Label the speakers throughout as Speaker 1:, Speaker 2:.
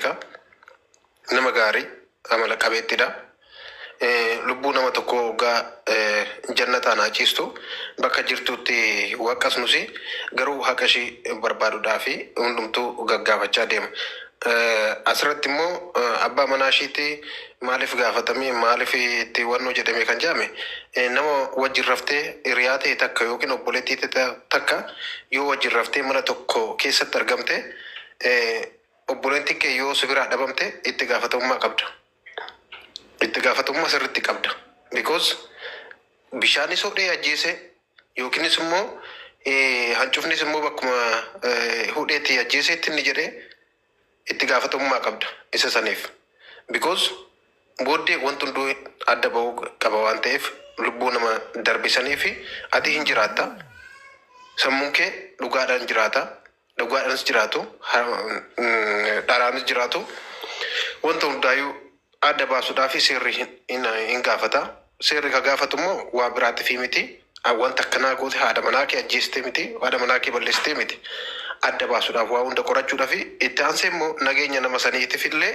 Speaker 1: beeka. Nama gaarii amala qabeettidha. Lubbuu nama tokkoo hoggaa jannataan haa ciistu bakka jirtutti waqqasnusi garuu haqa ishii barbaaduudhaafi hundumtuu gaggaafachaa deema. Asirratti immoo abbaa manaa ishiitti maaliif gaafatame maaliif itti wannoo jedhame kan jedhame nama wajjin raftee hiriyaa ta'e takka yookiin obboleettii ta'e takka yoo wajjin raftee mana tokko keessatti argamte obboleettiin kee yoo si biraa dhabamte itti gaafatamummaa qabda. Itti gaafatamummaa sirriitti qabda. Because bishaanis hodhee ajjeese yookiinis immoo hancufnis immoo bakkuma hudheetti ajjeeseetti inni jedhee itti gaafatamummaa qabda isa saniif. Because booddee wanti hunduu adda bahuu qaba waan ta'eef lubbuu nama darbe saniif ati hin jiraatta. Sammuun kee dhugaadhaan jiraata. Dhugaadhaanis jiraatu, dharaanis jiraatu wanta hundaayyuu adda baasuudhaaf seerri hin gaafata. Seerri ka gaafatu immoo waa biraatiif miti. Wanta akkanaa goote haadha manaa kee ajjeestee miti, haadha manaa kee balleessitee miti. Adda baasuudhaaf waa hunda qorachuudhaaf itti aansee immoo nageenya nama saniitiif illee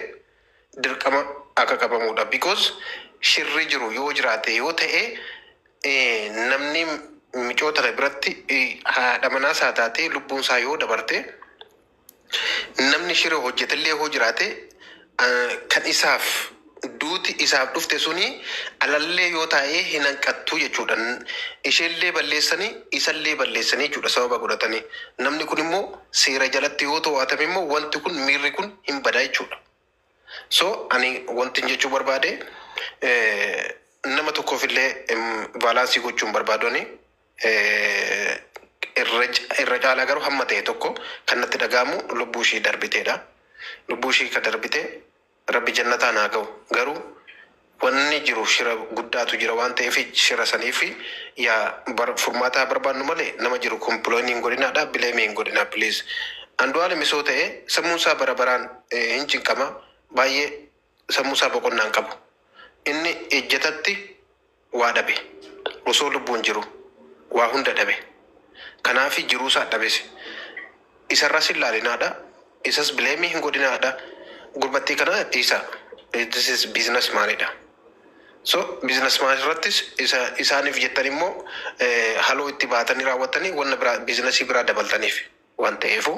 Speaker 1: dirqama akka qabamudha. Because shirri jiru yoo jiraate yoo ta'e namni micoo tana biratti haadha manaa isaa taatee lubbuun isaa yoo dabarte namni shira hojjetellee yoo jiraate kan isaaf duuti isaaf dhufte suni alallee yoo taa'ee hin hanqattu jechuudha. Isheellee balleessanii isallee balleessanii jechuudha sababa godhatanii. Namni kun immoo seera jalatti yoo to'atame immoo wanti kun miirri kun hin bada jechuudha. So ani wanti jechuu barbaade nama tokkoof illee balance gochuun barbaadu ani irra caalaa garuu hamma ta'e tokko kan natti dhaga'amu lubbuu ishii darbiteedha. Lubbuu ishii kan darbite Rabbi jannataan haa ga'u. Garuu wanni jiru shira guddaatu jira waan ta'eef shira saniif yaa furmaata haa barbaannu malee nama jiru complain hin godhinaadha blame hin godhinaa please. Andu'aalem isoo ta'e sammuun isaa bara baraan hin cinqama baay'ee sammuu isaa boqonnaa hin qabu. Inni ejjetatti waa dhabe osoo lubbuun jiru waa hunda dhabe. Kanaaf jiruu isaa dhabes. Isarras hin laalinaadha. Isas blame hin godhinaadha. Gurbattii kana dhiisa. This is business manidha. So business man irrattis isa isaaniif jettan immoo haloo itti baatanii raawwatanii wanna biraa business biraa dabaltaniif waan ta'eefu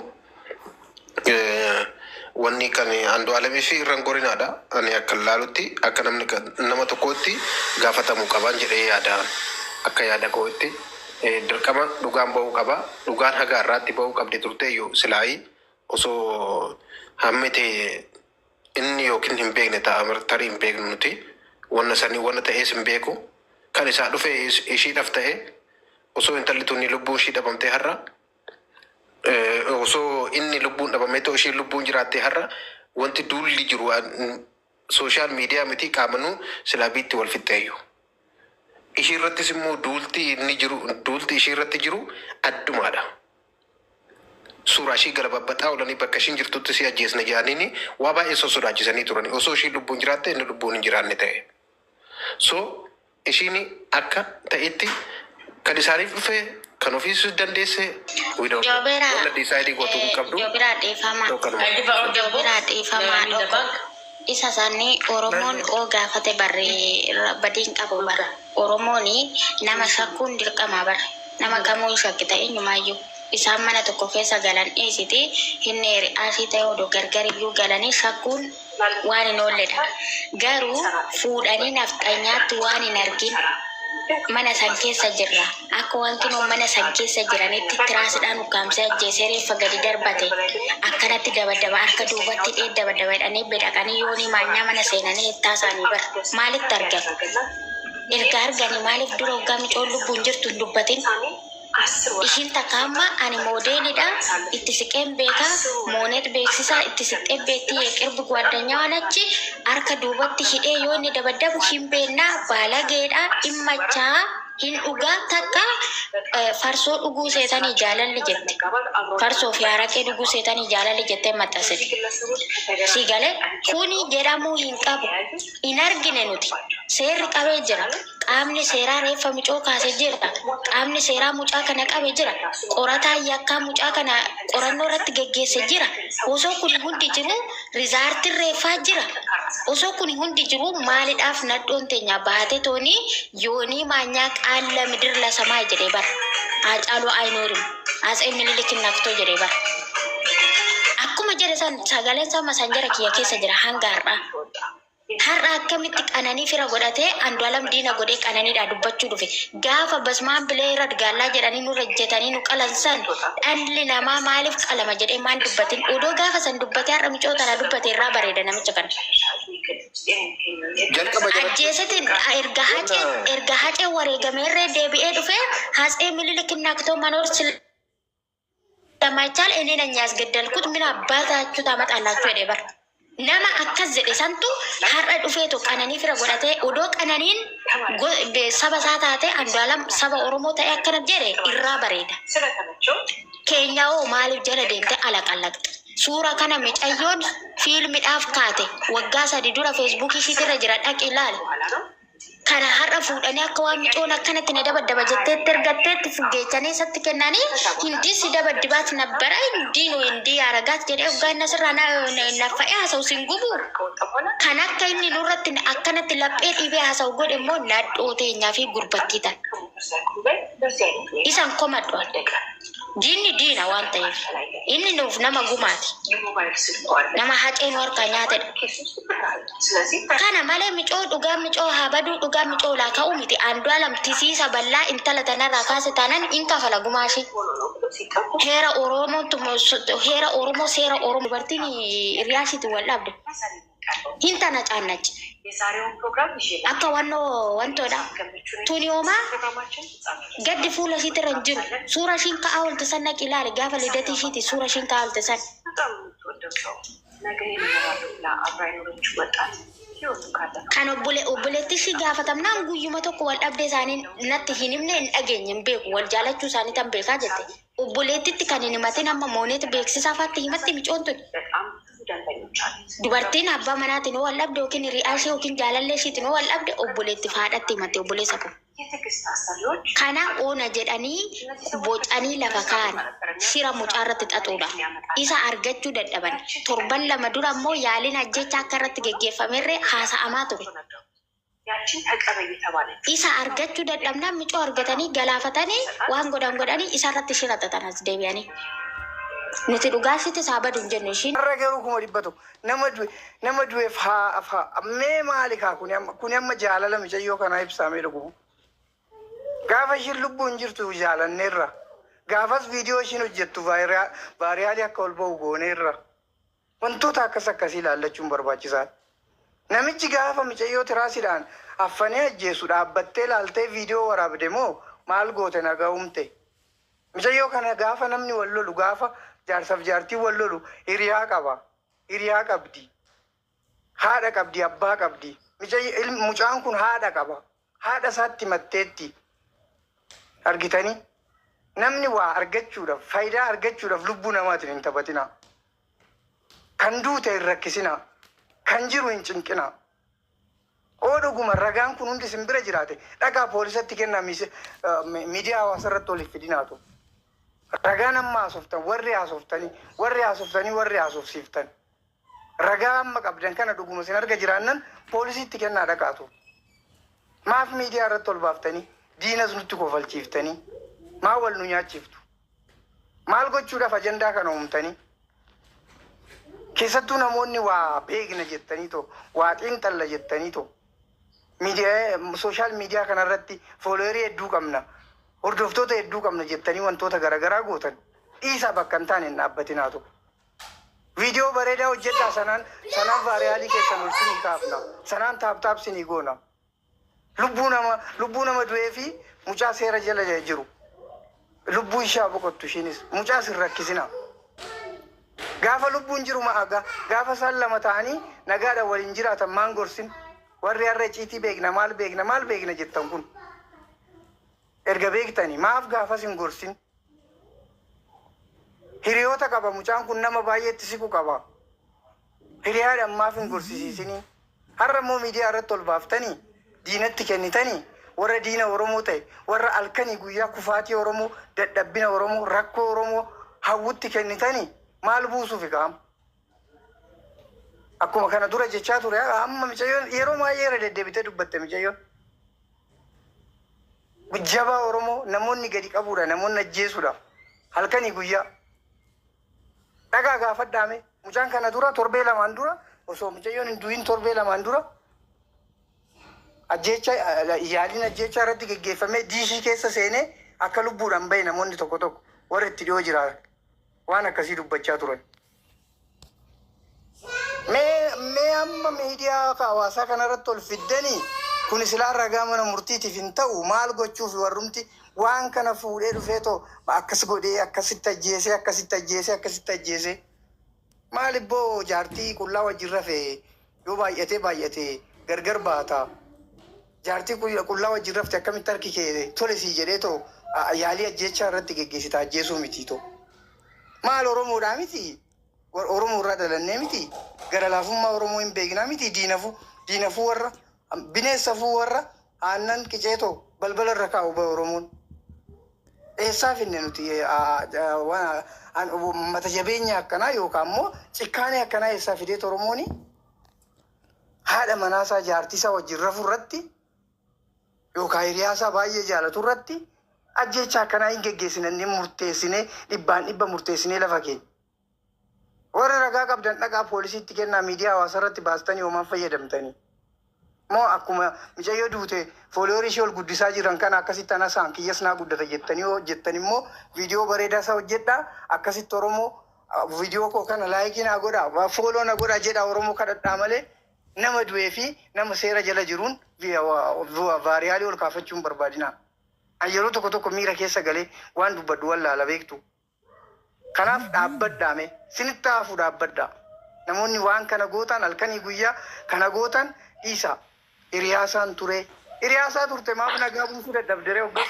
Speaker 1: wanni kan Andu'aalamii fi irra hin gorinaadha. Ani akka laalutti akka namni nama tokkootti gaafatamuu qaban jedhee yaada akka yaada kootti dirqama dhugaan bahuu qaba. Dhugaan haga har'aatti bahuu qabdi turteeyyuu silaayii osoo hammi ta'e inni yookiin hin beekne ta'a tarii hin beeknu nuti wanna sanii wanna ta'ees hin beeku. Kan isaa dhufe ishiidhaaf ta'e osoo intalli tuni lubbuun ishii dhabamtee har'a osoo inni lubbuun dhabamee ta'u ishiin lubbuun jiraattee har'a wanti duulli jiru social media miti qaamanuu silaa biitti wal fixxeeyyu. Ishii irrattis immoo duulti inni jiru duulti ishii irratti jiru addumaadha. Suuraa ishii gara babbaxaa oolanii bakka ishiin jirtutti si ajjeesna jedhaniini waa baay'ee sossodaachisanii turani. Osoo ishiin lubbuun jiraatte inni lubbuun hin jiraanne ta'e. So ishiin akka ta'etti kan isaaniif dhufe kan ofiis dandeesse we don't know.
Speaker 2: Joobira
Speaker 1: Wanna decide gootu hin qabdu.
Speaker 2: Joobira dhiifama.
Speaker 1: Yookaan
Speaker 2: Joobira dhiifamaa dhoko. Isa sanii Oromoon oo gaafate barree badiin qabu bara. Oromoon nama shakkuun dirqama bara. Nama kamuu hin shakkita eenyumaayyuu. Isaan mana tokko keessa galan dhiisiti hin asii ta'e odoo gargar iyyuu galanii shakkuun waan hin oolledha. Garuu fuudhanii nafxanyaatti waan hin argin mana san keessa jirra. Akka wanti nuun mana san keessa jiranitti tiraasdhaan ukkaamsee ajjeesee reeffa gadi darbate akkanatti dabadaba harka duubatti hidhee dabadaba jedhanii bedhaqanii yoonii maanyaa mana seenanii ittaa isaanii bara. Maalitti argan? Erga arganii maaliif dura hoggaa micoon lubbuun jirtu hin dubbatin? Ishiin takka amma ani moodeelidha itti siqeen beekaa moonet beeksisaa itti siqxee beektii የቅርብ ጓደኛዋ ነች harka duubatti hidhee yoo inni dabaddabu hin beennaa baalageedha dhimmachaa hin dhugaa takka farsoo dhuguu seetanii jaalalli jette farsoo fi haraqee dhuguu seetanii jaalalli jettee maxxansite si galee kuni jedhamuu hin qabu hin argine nuti seerri qabee jira qaamni seeraa reeffa micoo kaase jira qaamni seeraa mucaa kana qabe jira qorataa yakkaa mucaa kana qorannoo irratti geggeesse jira osoo kun hundi jiru. Rizaartiin reeffaa jira. Osoo kun hundi jiru maalidhaaf nadhoon teenya baate tooni yoonii maanyaa qaalla midir lasamaa jedhee bara. Haacaaluu Ayinoorim Atsee Minilik naktoo jedhee bara. Akkuma jedhe san sagaleen isaa masanjara kiyya keessa jira hanga har'aa. Har'a akkamitti Qananii fira godhatee Andu'alam diina godhee Qananiidhaa dubbachuu dhufe. Gaafa basmaan bilee irra gaallaa jedhanii nurra ejjetanii nu qalan san dhalli namaa maaliif qalama jedhee maan dubbatin odoo gaafa san dubbatee har'a micoo tana dubbate irraa bareeda namicha kana.
Speaker 1: Jalqaba jalatti
Speaker 2: Ajjeesetiin erga hacee erga hacee wareegameerree deebi'ee dhufee Hatsee Minilik naktoo manoor ስለማይቻል እኔ ነኝ ያስገደልኩት ምን አባታችሁ ታመጣላችሁ jedhe bar. Nama akkas jedhe santu har'a dhufeetu Qananii fira godhatee odoo Qananiin saba isaa taate Andu'aalam saba Oromoo ta'e akkana jedhe irraa bareeda. Keenya hoo maaliif jala deemte alaqallaqxe? Suura kana micayyoon fiilmidhaaf kaate waggaa 3 dura feesbuukii ishiitirra jira dhaqi ilaali. Kana har'a fuudhanii akka waan micoon akkanatti na dabaddaba jetteetti ergatteetti geechanii isatti kennanii hindii si dabaddibaat nabbara hindii nu hindii yaaragaat jedhee hoggaa inni asirraa naffa'ee haasa'u sin gubu. Kan akka inni nurratti akkanatti laphee dhiibee haasa'u godhe immoo nadhoo teenyaa fi gurbattii tan. Isan komadhu ani. Diinni diina waan ta'eef. Inni nuuf nama gumaati. Nama hacee nu harkaa nyaatedha. Kana malee micoo dhugaa micoo haa baduu dhugaa micoo laa ka'uu miti. Andu'aalam tisiisa ballaa intala tanarraa kaase taanaan in kafala gumaa ishee. Heera Oromoo heera Oromoo seera Oromoo dubartiin hiriyaa ishiitiin wal dhabde. Hin tana caannachi. Akka wannoo wantoodha. Tuni homaa gaddi fuula ishiitirra hin jiru. Suura ishiin ka'aa oolte san dhaqi ilaali gaafa lidatii ishiiti suura ishiin ka'aa oolte san. Kan obbole obboleetti ishii gaafatamnaan guyyuma tokko wal dhabdee isaanii natti hin himne hin dhageenye hin beeku wal jaalachuu isaanii tan beekaa jette. Obboleettitti kan hin himatin amma mooneet beeksisaa faatti himatti micoon tun. Dubartiin abbaa manaatiin yoo wal dhabde yookiin hiriyaa ishee yookiin jaalallee ishiitiin yoo wal dhabde obboleettiif haadhatti himatti obboleessa koo. Kana ona jedhanii bocanii lafa kaa'an shira mucaa irratti xaxuudha. Isa argachuu dadhaban. Torban 2 dura immoo yaaliin ajjeechaa akka irratti geggeeffamerree haasa'amaa ture. Isa argachuu dadhabnaan micoo argatanii galaafatanii waan godhan godhanii isa irratti shira xaxan as deebi'anii. Nuti dhugaa ishiitis haa badu hin jennu ishiin.
Speaker 3: Har'a garuu 100,000 nama du'e nama du'eef haa haa mee maali kaa kuni amma kuni amma jaalala micayyoo kanaa ibsaa mee dhuguma. Gaafa ishiin lubbuun jirtu jaalanneerra. Gaafas viidiyoo ishiin hojjettu vaayiraalii akka ol ba'u gooneerra. Wantoota akkas akkasii ilaallachuun barbaachisaadha. Namichi gaafa micayyoo tiraasiidhaan affanee ajjeesu dhaabbattee ilaaltee viidiyoo waraabde moo maal goote nagaa uumte? Micayyoo kana gaafa namni wal lolu gaafa jaarsaf jaartiin wal lolu hiriyaa qaba. Hiriyaa qabdi. Haadha qabdi abbaa qabdi. Mucaan kun haadha qaba. Haadha isaatti himatteetti. Argitanii? Namni waa argachuudhaaf faayidaa argachuudhaaf lubbuu namaatiin hin taphatinaa. Kan duute hin rakkisinaa. Kan jiru hin cinqinaa. Oo dhuguma ragaan kun hundi isin bira jiraate dhaqaa poolisatti kennaa miidiyaa hawaasa irratti ol hin fidinaatu. Ragaan amma haasoftan warri haasoftanii warri haasoftanii warri haasofsiiftan. Ragaa amma qabdan kana dhuguma isin arga jiraannan poolisiitti kennaa dhaqaatu. Maaf miidiyaa irratti ol baaftanii diinas nutti kofalchiiftanii maa wal nu nyaachiftu? Maal gochuudhaaf ajandaa kana uumtanii? Keessattuu namoonni waa beekna jettanii too waa xiinxalla jettanii too miidiyaa sooshaal miidiyaa kanarratti fooloowerii hedduu qabna hordoftoota hedduu qabna jettanii wantoota garaagaraa gootan dhiisaa bakka hin taane hin dhaabbatinaa tokko. Viidiyoo bareedaa hojjedhaa sanaan sanaan vaariyaalii keessan ol sinii kaafna sanaan taap taap sinii goona. Lubbuu nama lubbuu nama du'ee fi mucaa seera jala jiru lubbuu ishaa boqottu ishiinis mucaa sin rakkisinaa. Gaafa lubbuun jiru gaafa isaan lama ta'anii nagaadhaan waliin jiraatan maan gorsin warri har'a icciitii beekna maal beekna maal beekna jettan kun erga beektanii maaf gaafas hin gorsin. Hiriyoota qaba mucaan kun nama baay'eetti siqu qaba. Hiriyaadhaan maaf hin gorsisiisinii? Har'a immoo miidiyaa irratti ol baaftanii diinatti kennitanii warra diina Oromoo ta'e warra halkanii guyyaa kufaatii Oromoo dadhabbina Oromoo rakkoo Oromoo hawwutti kennitanii maal buusuufi qaama? Akkuma kana dura jechaa ture, amma micayyoon yeroo baay'ee irra deddeebitee dubbatte micayyoon. Jabaa Oromoo namoonni gadi qabuudha, namoonni ajjeesuudhaaf halkanii guyyaa. Dhagaa gaafadhaame, mucaan kana dura torbee 2n dura, osoo mucayyoon hin du'in torbee 2n dura, ajjeecha, yaaliin ajjeechaa irratti geggeeffamee diishii keessa seenee akka lubbuudhaan bahe namoonni tokko tokko warra itti dhiyoo jira waan akkasii dubbachaa turan. Mee amma miidiyaa hawaasaa kanarratti ol fiddanii, kun silaa ragaa mana murtiitiif hin ta'u. Maal gochuuf warrumti waan kana fuudhee dhufee too akkas godhee, akkasitti ajjeesee, akkasitti ajjeesee, akkasitti ajjeesee? Maal ibboo, jaartii qullaa wajjin rafee yoo baay'atee baay'atee gargar baata. Jaartii qullaa wajjin rafte akkamitti harki kee tole sii jedhee too yaalii ajjeechaa irratti geggeessita? Ajjeesuu miti too. Maal, Oromoodhaa miti? Oromoo irraa dhalannee miti? Gara laafummaa Oromoo hin beeknaa miti? Diinafuu, diinafuu, warra bineensafuu, warra aannan qiceetoo balbala irra kaa'u ba Oromoon. Eessaa finne nuti mata jabeenya akkanaa yookaan immoo cikkaanee akkanaa? Eessaa fideet Oromooni haadha manaasaa, jaartii isaa wajjin rafu irratti yookaan hiriyaasaa baay'ee jaalatu irratti ajjeecha akkanaa hin geggeessinannee murteessinee, 100% murteessinee lafa keenya? Warri ragaa qabdan dhaqaa poolisiitti kennaa. Miidiyaa hawaasaa irratti baastanii homaan fayyadamtanii? Moo akkuma mucayyoo duute followerii ishee ol guddisaa jiran kana akkasitti anasaan kiyyas naa guddata jettanii hojjettan immoo viidiyoo bareedaa isaa hojjedhaa, akkasitti Oromoo viidiyoo koo kana likeii naa godhaa, follow na godhaa jedhaa Oromoo kadhadhaa malee nama du'ee fi nama seera jala jiruun viralii ol kaafachuu hin barbaadinaa. An yeroo tokko tokko miira keessa galee waan dubbadhu wallaala, beektu. Kanaaf dhaabbadhaame, sinitti hafu, dhaabbadhaa. Namoonni waan kana gootan, halkanii guyyaa kana gootan, dhiisa. Hiriyaasaan ture. Hiriyaasaa turte, maaf nagaa buusuu dadhabderee hoggas?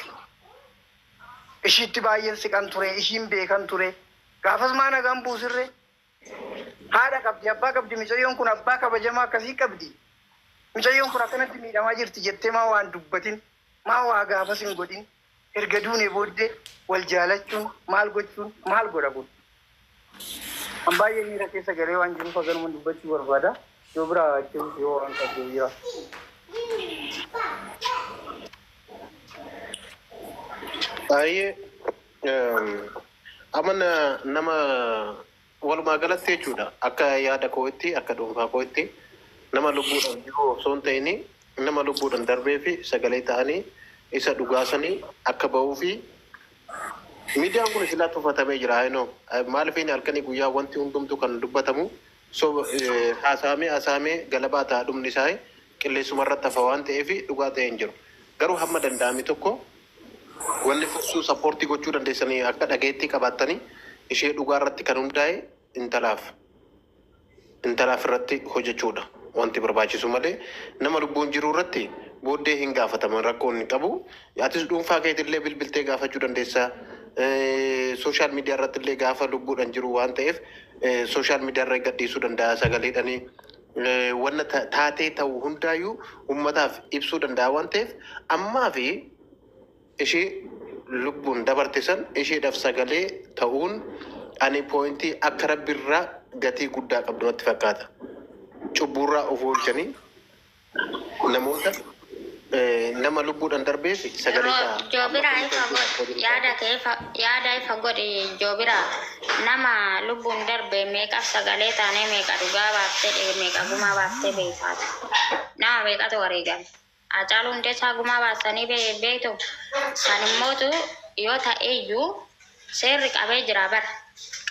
Speaker 3: Ishiitti baay'een siqan ture, ishiin beekan ture. Gaafas maa nagaan buusirree? Haadha qabdi, abbaa qabdi, mucayyoon kun abbaa kabajamaa akkasii qabdi. Mucayyoon kun akkanatti miidhamaa jirti jettee maa waan dubbatin, maa waa gaafas hin godhin? Erga duune booddee wal jaalachuun maal gochuun maal godha kun? An baay'ee miira keessa galee waan jiruuf haganuma dubbachuu barbaada. Yoo biraa itti yoo waan qabdu jira.
Speaker 1: Baay'ee amma nama walumaa galatti jechuudha, akka yaada kootti, akka dhuunfaa kootti, nama lubbuudhaan jiru osoo hin ta'in nama lubbuudhaan darbee fi sagalee ta'anii isa dhugaasanii akka bahuu fi miidiyaan kun silaa tuffatamee jira. Ayinoo maaliif inni halkanii guyyaa wanti hundumtu kan dubbatamu so haasaamee haasaamee galabaa ta'a, dhumni isaa qilleensuma irratti hafa waan ta'eef dhugaa ta'ee hin jiru. Garuu hamma danda'ame tokko wanni fursuu supportii gochuu dandeessanii akka dhageettii qabaattanii ishee dhugaa irratti kan hundaa'e intalaaf irratti hojjechuudha wanti barbaachisu malee nama lubbuun jiru irratti booddee hin gaafataman, rakkoon hin qabu. Atis dhuunfaa keetillee bilbiltee gaafachuu dandeessa. Social media irratti illee gaafa lubbuudhaan jiru waan ta'eef social media irra gadhiisuu danda'a sagaleedhanii. Wanna taatee ta'u hundaayyuu ummataaf ibsuu danda'a waan ta'eef ammaa fi ishee lubbuun dabarte san isheedhaaf sagalee ta'uun ani pointii akka rabbiirraa gatii guddaa qabdu natti fakkaata. Cubbuurraa of oolchanii namoota nama lubbuudhaan darbeef sagalee ta'a.
Speaker 2: Joobira, ifa godhi, yaada kee yaada ifa godhi. Joobira, nama lubbuun darbe meeqaaf sagalee taanee, meeqa dhugaa baaftee, meeqa gumaa baaftee beektaati? Nama meeqatu wareegame? Hacaaluu Hundeessaa gumaa baasanii beektu. San immootu yoo ta'e iyyuu seerri qabee jira bara.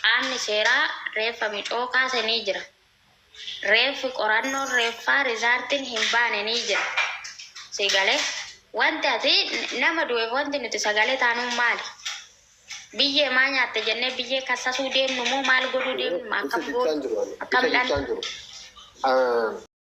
Speaker 2: Qaamni seeraa reeffa micoo kaase ni jira. Reeffi qorannoon reeffaa resultiin hin baane ni jira. Sigalee wanti ati nama du'eef wanti nuti sagalee taanuun maali? Biyyee maa nyaatte jennee biyyee kassasuu deemnu moo maal godhuu deemnu?
Speaker 1: Isa
Speaker 2: Akkam
Speaker 1: jechaan
Speaker 2: goonu?
Speaker 1: jiru ani.
Speaker 2: Akkam
Speaker 1: Isa
Speaker 2: dhaan?
Speaker 1: jechaan jiru.